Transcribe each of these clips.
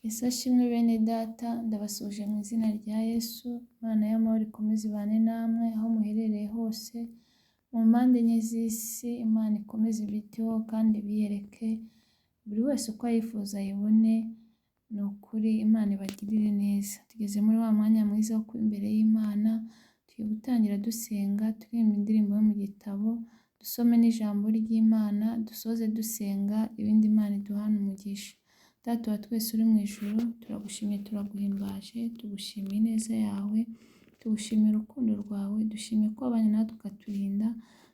Yesu ashimwe bene data, ndabasuhuje mu izina rya Yesu, Imana y'amahoro ikomeze ibane namwe aho muherereye hose, mu mpande enye z'isi, Imana ikomeze ibiteho kandi ibiyereke, buri wese uko ayifuza ayibone, ni ukuri Imana ibagirire neza. Tugeze muri wa mwanya mwiza wo kuba imbere y'Imana, tugiye gutangira dusenga, turirimba indirimbo yo mu gitabo, dusome n'ijambo ry'Imana, dusoze dusenga, ibindi Imana iduhane umugisha. Data wa twese uri mu ijuru, turagushimiye turaguhimbaje, tugushimiye ineza yawe, tugushimiye urukundo rwawe, dushimiye ko wabanye natwe ukaturinda,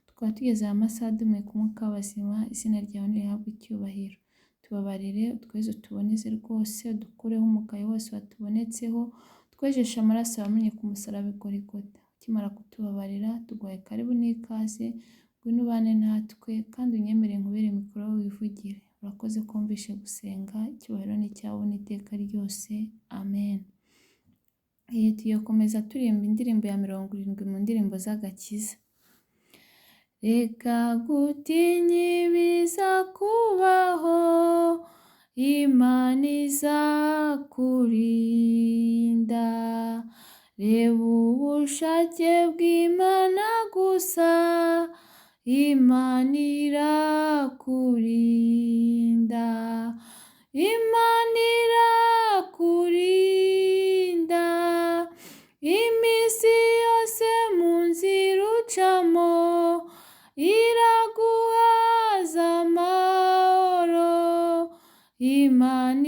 tukaba tugeze aya masaha duhumeka umwuka w'abazima, izina ryawe nirihabwe icyubahiro. Tubabarire, utweze utuboneze rwose, udukureho umugayo wose watubonetseho, twejeshe amaraso wamennye ku musaraba i Goligota. Ukimara kutubabarira, tuguhaye karibu n'ikaze, ngwino ubane natwe kandi unyemerere nkubere mikoro wivugire. Urakoze ko wumvishe gusenga, icyubahiro ni icyawe n'iteka ryose, amen. Tugiye gukomeza turirimba indirimbo ya 70 mu ndirimbo z'agakiza. Reka gutinya ibizakubaho, Imana izakurinda. Reba ubushake bw'Imana gusa, Imana irakurinda. Imana irakurinda, iminsi yose mu nzira ucamo, iraguhaza amahoro, Imana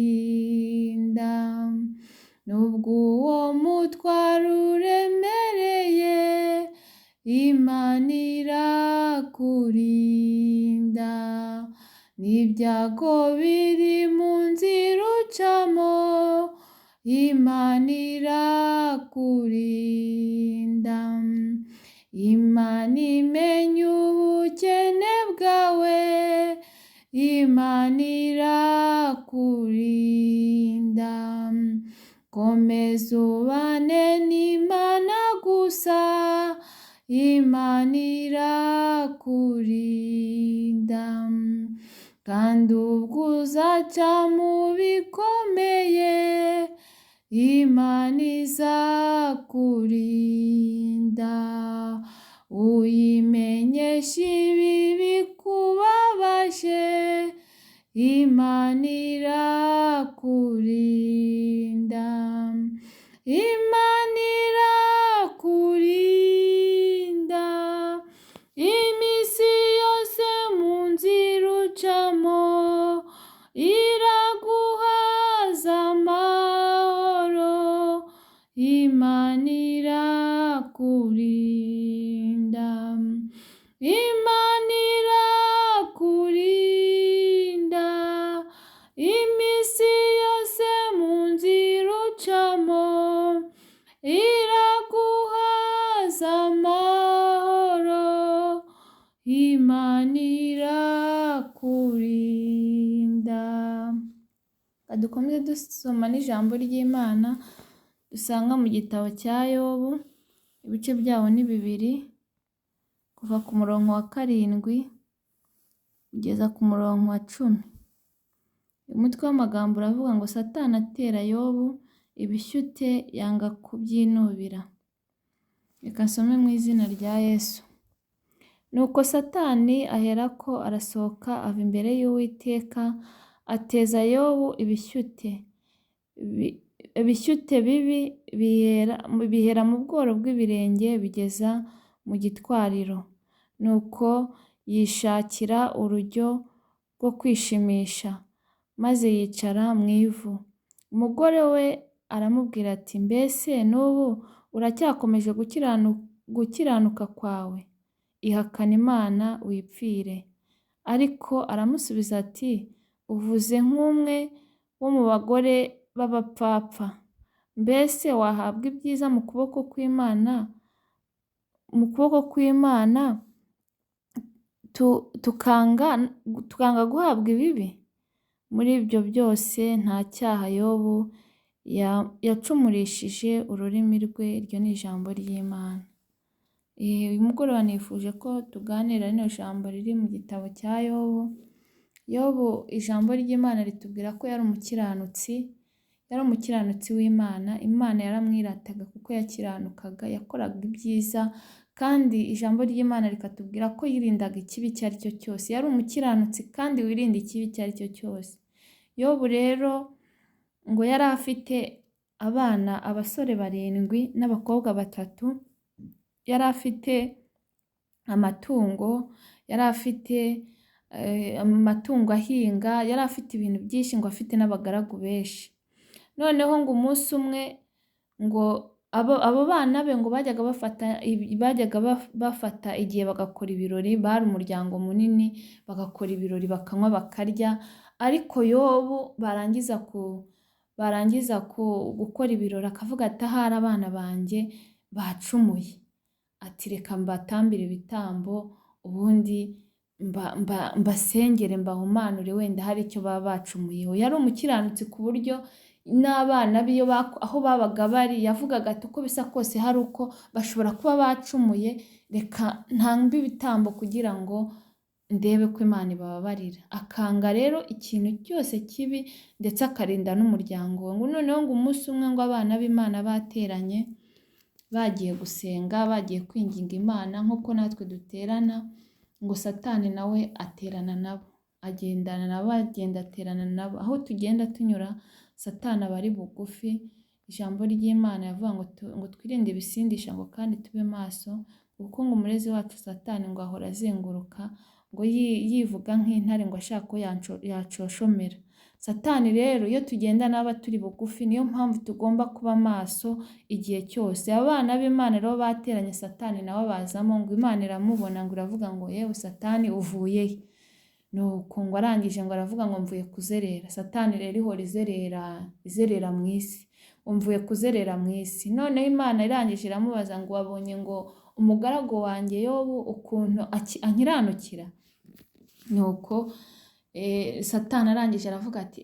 irakurinda. Nubwo uwo mutwaro uremereye, Imana irakurinda. N'ibyago biri mu nzira ucamo, Imana irakurinda. Imana imenya ubukene bwawe, Imana irakurinda. Komeza ubane n'Imana gusa, Imana irakurinda. Kandi ubwo uzaca mu bikomeye, Imana izakurinda. Uyimenyeshe ibibi bikubabaje, Imana irakurinda. Imana irakurinda, iminsi yose mu nzira ucamo, iraguhaza amahoro, Imana irakurinda. Imana irakurinda, iminsi yose mu nzira ucamo, iraguhaza amahoro, Imana irakurinda. Dukomeze dusoma n'ijambo ry'Imana dusanga mu gitabo cya Yobu, ibice byaho ni 2, kuva ku murongo wa 7 kugeza ku murongo wa 10. Umutwe w'amagambo uravuga ngo Satani atera Yobu ibishyute yanga kubyinubira. Reka nsome mu izina rya Yesu. Nuko Satani aherako arasohoka ava imbere y'Uwiteka, ateza Yobu ibishyute. Ibishyute bibi bihera mu bworo bw'ibirenge bigeza mu gitwariro. Nuko yishakira urujyo rwo kwishimisha, maze yicara mu ivu. Umugore we aramubwira ati mbese n'ubu uracyakomeje gukiranuka kwawe? Ihakane Imana wipfire. Ariko aramusubiza ati uvuze nk'umwe wo mu bagore b'abapfapfa. Mbese wahabwa ibyiza mu kuboko kw'Imana, mu kuboko kw'Imana tukanga guhabwa ibibi? Muri ibyo byose nta cyaha Yobu yacumurishije ururimi rwe. Iryo ni ijambo ry'Imana. Uyu mugoroba nifuje ko tuganira rino jambo riri mu gitabo cya Yobu. Yobu ijambo ry'Imana ritubwira ko yari umukiranutsi, yari umukiranutsi w'Imana, Imana yaramwirataga kuko yakiranukaga, yakoraga ibyiza, kandi ijambo ry'Imana rikatubwira ko yirindaga ikibi icyo ari cyo cyose. Yari umukiranutsi kandi wirinda ikibi icyo ari cyo cyose. Yobu rero ngo yari afite abana, abasore 7 n'abakobwa 3, yari afite amatungo, yari afite amatungo ahinga, yari afite ibintu byinshi, ngo afite n'abagaragu benshi. Noneho ngo umunsi umwe ngo abo bana be ngo bajyaga bafata igihe bagakora ibirori, bari umuryango munini, bagakora ibirori bakanywa bakarya, ariko Yobu barangiza gukora ibirori akavuga ati ahari abana banjye bacumuye, ati reka mbatambire ibitambo ubundi mbasengere mbahumanure, wenda hari icyo baba bacumuyeho. Yari umukiranutsi ku buryo n'abana be aho babaga bari yavugaga ati uko bisa kose hari uko bashobora kuba bacumuye, reka ntambe ibitambo kugira ngo ndebe ko Imana ibababarira. Akanga rero ikintu cyose kibi ndetse akarinda n'umuryango we. Ngo noneho ngo umunsi umwe ngo abana b'Imana bateranye, bagiye gusenga, bagiye kwinginga Imana nk'uko natwe duterana, ngo Satani nawe aterana nabo, agendana nabo, agenda aterana nabo. Aho tugenda tunyura Satani aba ari bugufi. Ijambo ry'Imana yavuga ngo twirinde ibisindisha ngo kandi tube maso, kuko ngo umurezi wacu Satani ngo ahora azenguruka, ngo yivuga nk'intare ngo ashaka ko yacoshomera. Satani rero iyo tugenda n'aba turi bugufi, niyo mpamvu tugomba kuba maso igihe cyose. Abana b'Imana rero bateranye, Satani nawe abazamo, ngo Imana iramubona, ngo iravuga ngo yewe Satani uvuye he? Nuko ngo arangije ngo aravuga ngo mvuye kuzerera. Satani rero ihora izerera mu isi, ngo mvuye kuzerera mu isi. Noneho Imana irangije iramubaza ngo wabonye ngo umugaragu wanjye Yobu ukuntu ankiranukira? Nuko Satani arangije aravuga ati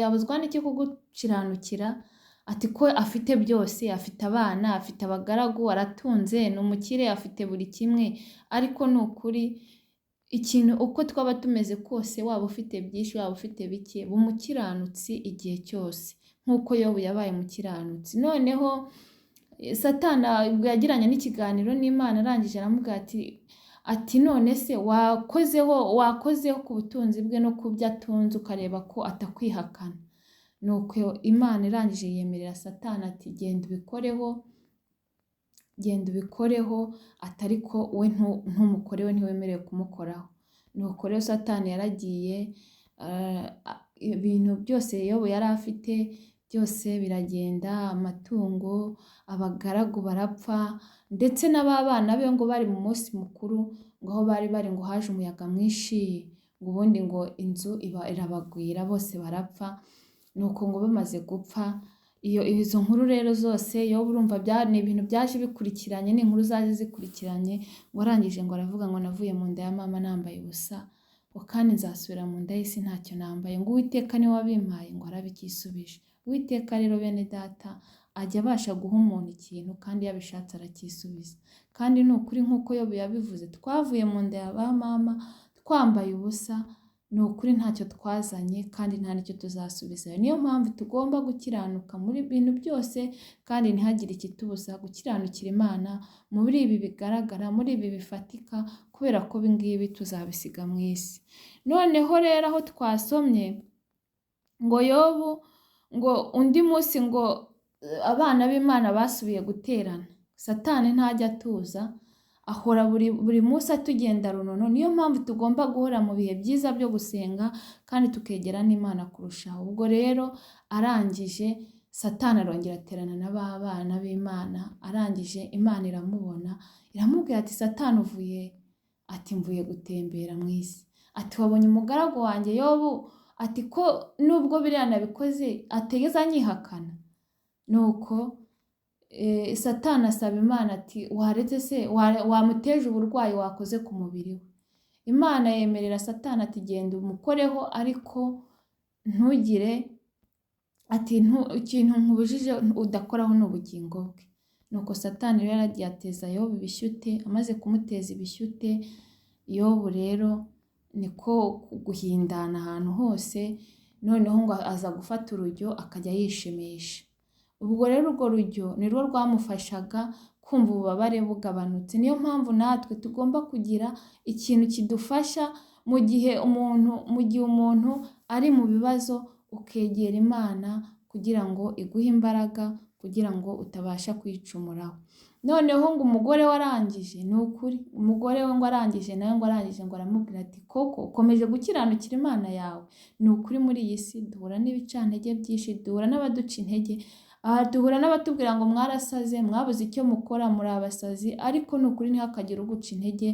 yabuzwa n'iki kugukiranukira? Ati ko afite byose, afite abana, afite abagaragu, aratunze, ni umukire, afite buri kimwe, ariko ni ukuri ikintu uko twaba tumeze kose, waba ufite byinshi, waba ufite bike, ba umukiranutsi igihe cyose nk'uko Yobu yabaye umukiranutsi. Noneho Satani yagiranye n'ikiganiro n'Imana, arangije aramubwira ati none se wakozeho ku butunzi bwe no ku byo atunze, ukareba ko atakwihakana. Nuko Imana irangije yemerera Satani ati genda ubikoreho, genda ubikoreho, ati ariko we ntumukorewe, ntiwemerewe kumukoraho. Nuko rero Satani yaragiye, ibintu byose Yobu yari afite byose biragenda, amatungo, abagaragu barapfa, ndetse n'ababana be ngo bari mu munsi mukuru, ngo aho bari bari ngo haje umuyaga mwinshi, ngo ubundi ngo inzu irabagwira bose barapfa. Nuko ngo bamaze gupfa, izo nkuru rero zose Yobu urumva ni ibintu byaje bikurikiranye, ni inkuru zaje zikurikiranye. Ngo arangije ngo aravuga ngo navuye mu nda ya mama nambaye ubusa, ngo kandi nzasubira mu nda y'isi ntacyo nambaye, ngo Uwiteka niwe wabimpaye, ngo arabikisubije. Uwiteka rero bene data ajya abasha guha umuntu ikintu kandi iyo abishatse aracyisubiza. Kandi ni ukuri nk'uko Yobu yabivuze, twavuye mu nda ya ba mama twambaye ubusa, ni ukuri ntacyo twazanye kandi nta n'icyo tuzasubizayo. Niyo mpamvu tugomba gukiranuka muri bintu byose kandi ntihagire ikitubuza gukiranukira Imana muri ibi bigaragara, muri ibi bifatika, kubera ko ibi ngibi tuzabisiga mu isi. Noneho rero aho twasomye ngo Yobu ngo undi munsi ngo abana b'Imana basubiye guterana, Satani ntajya atuza, ahora buri munsi atugenda runono. Niyo mpamvu tugomba guhora mu bihe byiza byo gusenga kandi tukegera n'Imana kurushaho. Ubwo rero arangije Satani arongera aterana na ba bana b'Imana, arangije Imana iramubona, iramubwira ati Satani uvuye? Ati mvuye gutembera mu isi. Ati wabonye umugaragu wanjye Yobu? Ati ko nubwo biriya nabikoze ategeza anyihakana. Nuko Satani asaba Imana ati waretse se wamuteje uburwayi wakoze ku mubiri we. Imana yemerera Satani ati genda umukoreho, ariko ntugire ati ikintu nkubujije udakoraho ni ubugingo bwe. Nuko Satani rero yaragiye ateza Yobu ibishyute, amaze kumuteza ibishyute Yobu rero Niko guhindana ahantu hose, noneho ngo aza gufata urujyo akajya yishimisha. Ubwo rero urwo rujyo ni rwo rwamufashaga kumva ububabare bugabanutse. Niyo mpamvu natwe tugomba kugira ikintu kidufasha mu gihe umuntu ari mu bibazo, ukegera Imana kugira ngo iguhe imbaraga, kugira ngo utabasha kwicumuraho. Noneho ngo umugore we arangije, ni ukuri umugore we ngo arangije nawe ngo arangije ngo aramubwira ati koko ukomeje gukiranukira Imana yawe. Ni ukuri muri iyi si duhura n'ibicantege byinshi, duhura n'abaduca intege, duhura n'abatubwira ngo mwarasaze, mwabuze icyo mukora, muri abasazi, ariko ni ukuri ntihakagire uguca intege.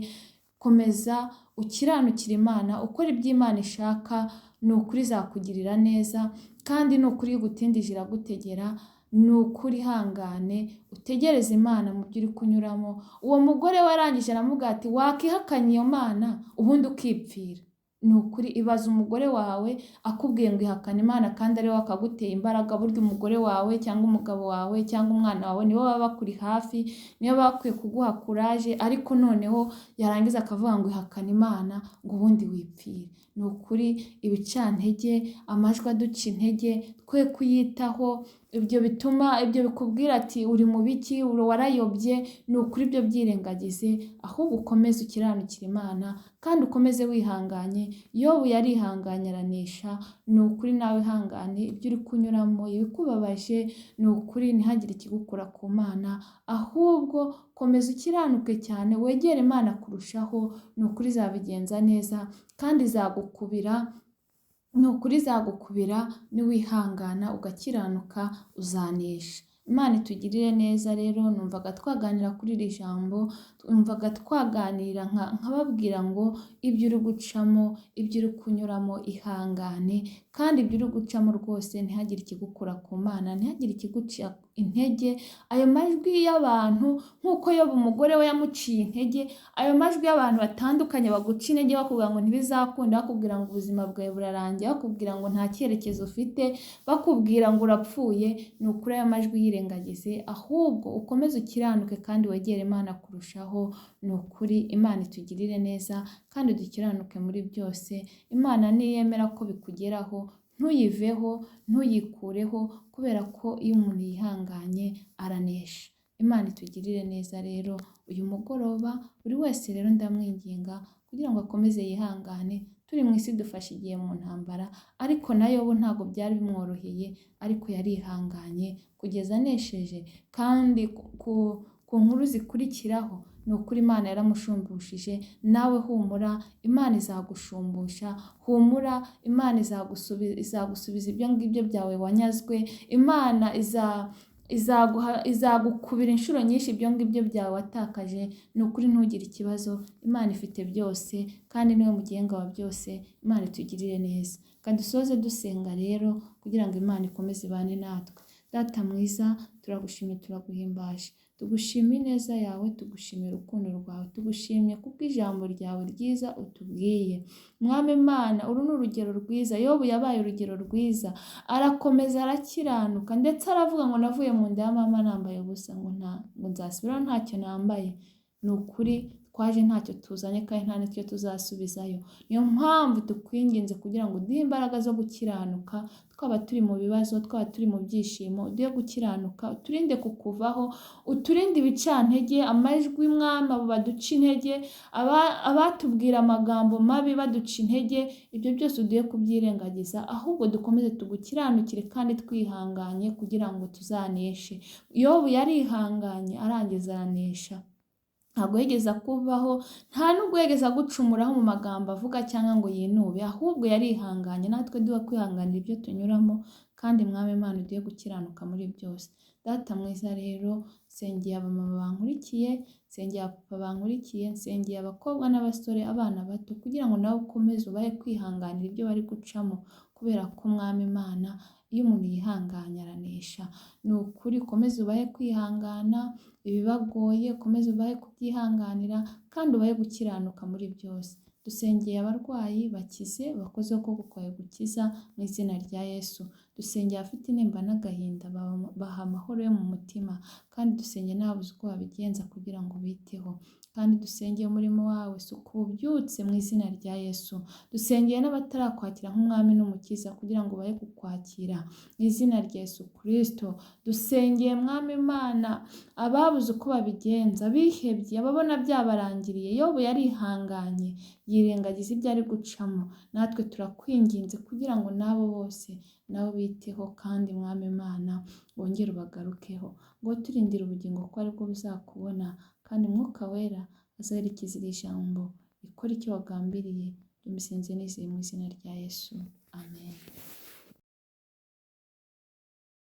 Komeza ukiranukire Imana, ukora ibyo Imana ishaka, ni ukuri izakugirira neza, kandi ni ukuri igutindije iragutegera. Ni ukuri ihangane utegereze Imana mu byo uri kunyuramo. Uwo mugore we arangije aramubwira ati wakihakanye iyo Mana ubundi ukipfira. Ni ukuri ibaze umugore wawe akubwiye ngo ihakane Imana kandi ari we akaguteye imbaraga. Burya umugore wawe cyangwa umugabo wawe cyangwa umwana wawe nibo baba bakuri hafi, nibo baba bakwiye kuguha kuraje, ariko noneho yarangiza akavuga ngo ihakane Imana ngo ubundi wipfire. Ni ukuri ibicantege, amajwi aduca intege, twe kuyitaho, ibyo bituma ibyo bikubwira ati uri mu biki, warayobye, ni ukuri ibyo byirengagize, ahubwo ukomeze ukiranukire Imana kandi ukomeze wihanganye. Yobu yarihanganye aranesha. Ni ukuri nawe ihangane, ibyo uri kunyuramo, ibikubabaje, ni ukuri ntihagire ikigukura ku Mana, ahubwo komeza ukiranuke cyane, wegere Imana kurushaho, ni ukuri izabigenza neza kandi izagukubira. Ni ukuri izagukubira niwihangana ugakiranuka uzanesha. Imana itugirire neza. Rero numvaga twaganira kuri iri jambo, numvaga twaganira nkababwira ngo ibyo uri gucamo, ibyo uri kunyuramo ihangane, kandi ibyo uri gucamo rwose ntihagire ikigukura ku Mana, ntihagire ikiguca intege. Ayo majwi y'abantu nk'uko Yobu umugore we yamuciye intege, ayo majwi y'abantu batandukanye baguca intege bakubwira ngo ntibizakunda, bakubwira ngo ubuzima bwawe burarangiye, bakubwira ngo nta cyerekezo ufite, bakubwira ngo urapfuye, ni ukuri ayo majwi yirengagize, ahubwo ukomeze ukiranuke kandi wegere Imana kurushaho. Ni ukuri Imana itugirire neza kandi dukiranuke muri byose. Imana niyemera ko bikugeraho ntuyiveho, ntuyikureho, kubera ko iyo umuntu yihanganye aranesha. Imana itugirire neza. Rero uyu mugoroba buri wese rero ndamwinginga kugira ngo akomeze yihangane. Turi mu isi dufashe igihe mu ntambara, ariko na Yobu ntabwo byari bimworoheye, ariko yarihanganye kugeza anesheje. Kandi ku nkuru zikurikiraho ni ukuri Imana yaramushumbushyije. Nawe humura, Imana izagushumbusha. Humura, Imana izagusubiza ibyo ngibyo byawe wanyazwe. Imana izagukubira inshuro nyinshi ibyo ngibyo byawe watakaje. Ni ukuri ntugire ikibazo, Imana ifite byose kandi niwe mugenga wa byose. Imana itugirire neza. Kandi dusoze dusenga rero kugira ngo Imana ikomeze ibane natwe. Data mwiza, turagushimye, turaguhimbaje, tugushimiye ineza yawe, tugushimiye urukundo rwawe, tugushimye kubw'ijambo ryawe ryiza utubwiye. Mwami Imana, uru ni urugero rwiza. Yobu yabaye urugero rwiza, arakomeza arakiranuka, ndetse aravuga ngo navuye mu nda ya mama nambaye ubusa, ngo nzasubirayo ntacyo nambaye. Ni ukuri twaje ntacyo tuzanye kandi nta n'icyo tuzasubizayo. Niyo mpamvu tukwinginze kugira ngo uduhe imbaraga zo gukiranuka, twaba turi mu bibazo, twaba turi mu byishimo, uduhe gukiranuka, uturinde kukuvaho, uturinde ibicantege, amajwi Mwami abo baduca intege, abatubwira amagambo mabi baduca intege, ibyo byose uduhe kubyirengagiza, ahubwo dukomeze tugukiranukire kandi twihanganye kugira ngo tuzaneshe. Yobu yarihanganye arangiza aranesha. Ntabwo yigeze akuvaho, nta nubwo yigeze agucumuraho mu magambo avuga cyangwa ngo yinube, ahubwo yarihanganye. Natwe duhe kwihanganira ibyo tunyuramo, kandi Mwami Imana uduhe gukiranuka muri byose. Data mwiza rero, nsengeye abamama bankurikiye, nsengeye abapapa bankurikiye, nsengeye abakobwa n'abasore, abana bato, kugira ngo nawe ukomeze ubahe kwihanganira ibyo bari gucamo, kubera ko Mwami Imana iyo umuntu yihanganye aranesha. Ni ukuri ukomeze ubahe kwihangana ibibagoye, ukomeze ubahe kubyihanganira kandi ubahe gukiranuka muri byose. Dusengeye abarwayi bakize, bakoze ukuboko kwawe gukiza mu izina rya Yesu. Dusengeye abafite intimba n'agahinda, baha amahoro yo mu mutima, kandi dusengeye n'ababuze uko babigenza kugira ngo ubiteho. Kandi dusengeye umurimo wawe, suka ububyutse mu izina rya Yesu. Dusengeye n'abatarakwakira nk'umwami n'umukiza kugira ngo bahe kukwakira mu izina rya Yesu Kristo. Dusengeye Mwami Imana ababuze uko babigenza, bihebye, ababona byabarangiriye. Yobu yarihanganye yirengagiza ibyo ari gucamo. Natwe turakwinginze kugira ngo n'abo bose nabo biteho, kandi Mwami Imana wongere ubagarukeho. Ngo turindire ubugingo kuko aribwo buzakubona, kandi Mwuka Wera azaherekeza iri jambo rikora icyo wagambiriye. Mbisenze nizeye mu izina rya Yesu, amen.